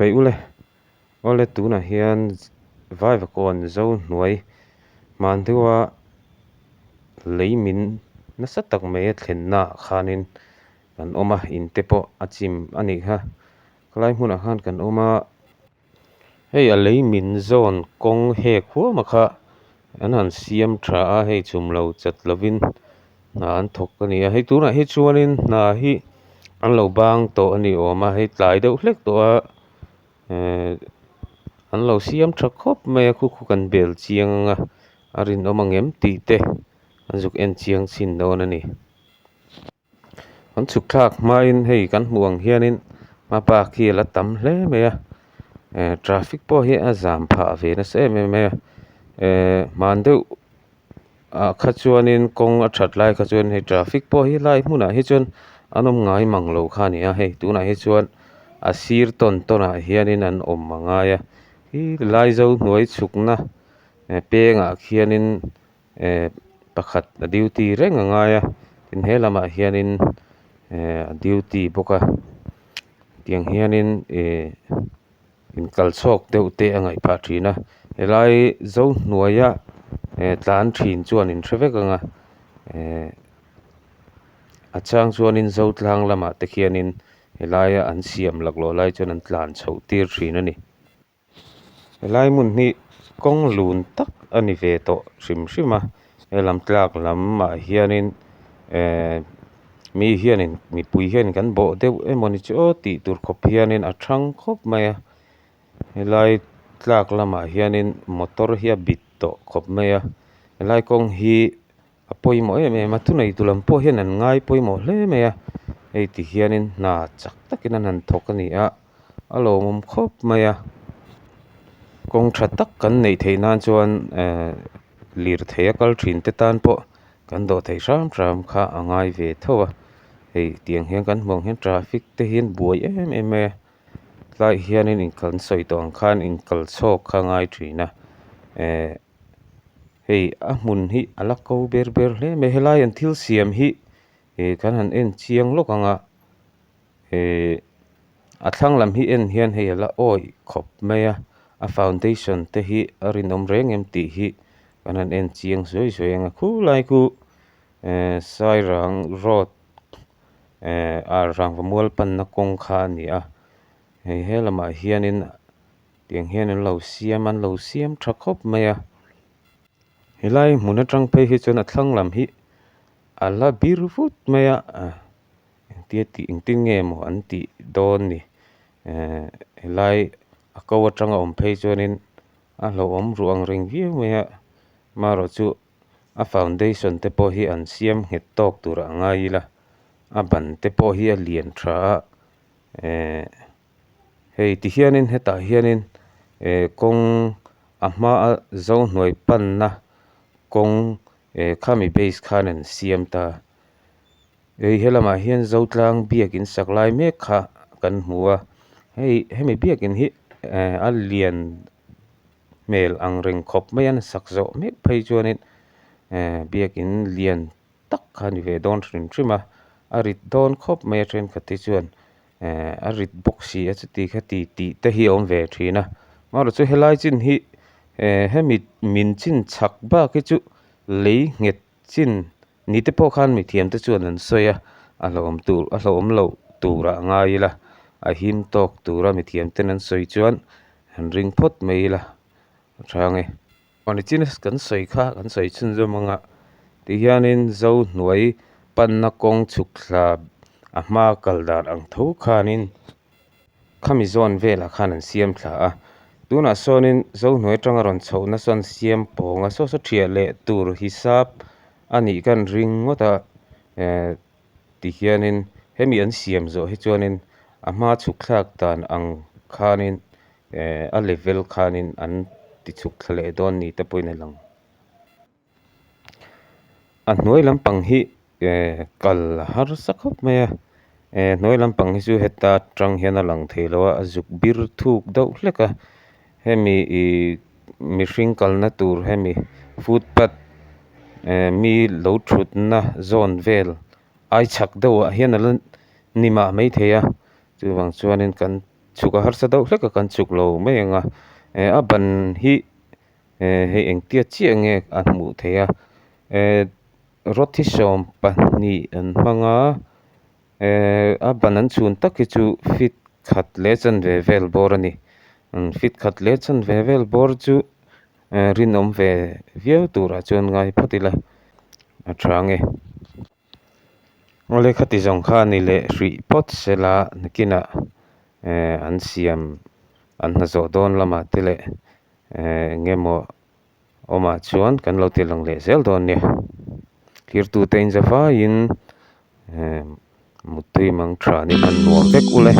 Sipai ule awle tunah hian vaivakawn zohnuai hman deuha lei min nasa tak mai a thlenna ah khanin kan awm a in te pawh a chim a nih kha khalai hmunah khan kan awm a hei a lei min zawn kawng hek huam a kha an han siam tha a hei chum lo chat lovin hna an thawk a ni a hei tunah hi chuanin hna hi an lo bang tawh a ni awm a hei tlai deuh hlek tawh a ehh an lo siam tha khawp mai a khu khu kan bel chiang ang a a rinawm ang em tih te an zuk en chiang chhin dawn a ni. Kan chhuk thlak hmain hei kan hmuh ang hianin hmabak hi a la tam hle mai a eh traffic pawh hi a zam phah ve nasa em em mai a eh hman deuh ah kha chuanin kawng a that lai kha chuan hei traffic pawh hi lai hmunah hi chuan an awm ngai mang lo kha a ni a hei tunah hi chuan a sir tawn tawn ah hianin an awm a ngai a khi lai zohnuai chhukna pengah khianin eh pakhat a duty reng a ngai a tin he lamah hianin eh a duty bawk a tiang hianin ih inkal chhawk deuh te a ngaih phah thin a helai zohnuaia eh tlan thin chuan in hre vek ang a eh a chang chuanin zotlang lamah te khianin helaia an siam laklawh lai chuan an tlan chhoh tir thin a ni. Helai hmun hi kawng lun tak a ni ve tawh hrim hrim a helam tlak lamah hianin ehh mi hianin mipui hianin kan bawh deuh emawni chu aw tih tur khawp hianin a thang khawp mai a helai tlak lamah hianin motor hi a bit tawh khawp mai a helai kawng hi a pawimawh em em a thuneitu lam pawh hian an ngai pawimawh hle mai a hei ti hianin hna chak takin an han thawk a ni a a lawmawm khawp mai a kawng tha tak kan neih theih nan chuan ehh lirthei a kal thin te tan pawh kan dawh theih hram hram kha a ngai ve tho a hei tiang hian kan hmuh ang hian traffic te hian buai em em mai a tlaiah hianin kan sawi tawh ang khan inkal chhawk kha a ngai thin a ehh. Hei a hmun hi a la ko ber ber hle mai helai an thil siam hi ih kan han en chiang lawk ang a ihh a thlang lam hi en hian hei a la awih khawp mai a a foundation te hi a rinawm reng em tih hi kan han en chiang zuai zuai ang a khulai khu ehh sairang road ehh ah rangvamual panna kawng kha a ni a hei he lamah hianin. Tiang hian an lo siam a an lo siam tha khawp mai a helai hmun atang phei hi chuan a thlang lam hi a la bir vut mai a engtia tih engtin nge maw an tih dawn ni ehh helai a ko atanga awm phei chuanin a hlauhawm ruh ang reng viau mai a amaherawhchu a foundation te pawh hi an siam nghet tawk tur a ngai ila a ban te pawh hi a lian tha a ehh. Hei ti hianin hetah hianin eh kawng a hmaa zohnuai panna kawng eh khami base khan an siam ta hei helamah hian zotlang biakin sak lai mek kha kan hmu a hei hemi biakin hi eh a lian hmel ang reng khawp mai a an sak zawh mek phei chuanin eh biakin lian tak kha a ni ve dawn hrim hrim a a rit dawn khawp mai a thenkhat te chuan. Eh a rit bawk si a chuti kha ti tih te hi a awm ve thin a amaherawhchu chu helai chin hi eh hemi min chin chhak bak hi chu lei nghet chin ni te pawh khan mithiam te chuan an sawi a a hlauhawm tur a hlauhawm loh turah a ngai ila a him tawk tura mithiam ten an sawi chuan han ring phawt mai ila a tha ang e. Aw nichin kan sawi kha kan sawi chhunzawm ang a tihianin zohnuai panna kawng chhuk thla a hma kal dan ang tho khanin khami zawn velah khan an siam thla a tunah sawnin zohnuai atanga rawn chhohna sawn siam pawng a saw saw thiah leh tur hisap a nih ka an ring ngawt a eh tihianin hemi an siam zawh hi chuanin a hma chhuk thlak dan ang khanin. Eh a level khanin an ti chhuk thla leh dawn ni te pawhin a lang. A hnuai lampang hi eh kal a harsa khawp mai a eh hnuai lampang hi chu heta tang hian a lang thei lo a a zuk bir thuk deuh hlek a hemi ih mihring kalna tur hemi footpath eh mi lo thutna zawn vel ai chhak deuhah hian a la ni mah maithei a chuvang chuanin kan. chhuk a harsa deuh hlek a kan chhuk lo mai ang a eh a ban hi eh hei engtia chiah nge a hmuh theih a eh rod hi sawmpahnih an hmang a eh a ban an chhun tak hi chu feet khat leh chanve vel bawr a ni feet khat leh chanve vel bawr chu eh rinawm ve viau turah chuan ngai phawt ila a tha ang e. Awle khati zawng kha a ni leh hrih phawt sela nakinah eh an siam an hna zawh dawn lamah te leh eh eng emaw awmah chuan kan lo ti lang leh zel dawn nia thirtute in za vaiin eh muttui mang tha ni hman nuam vek u le.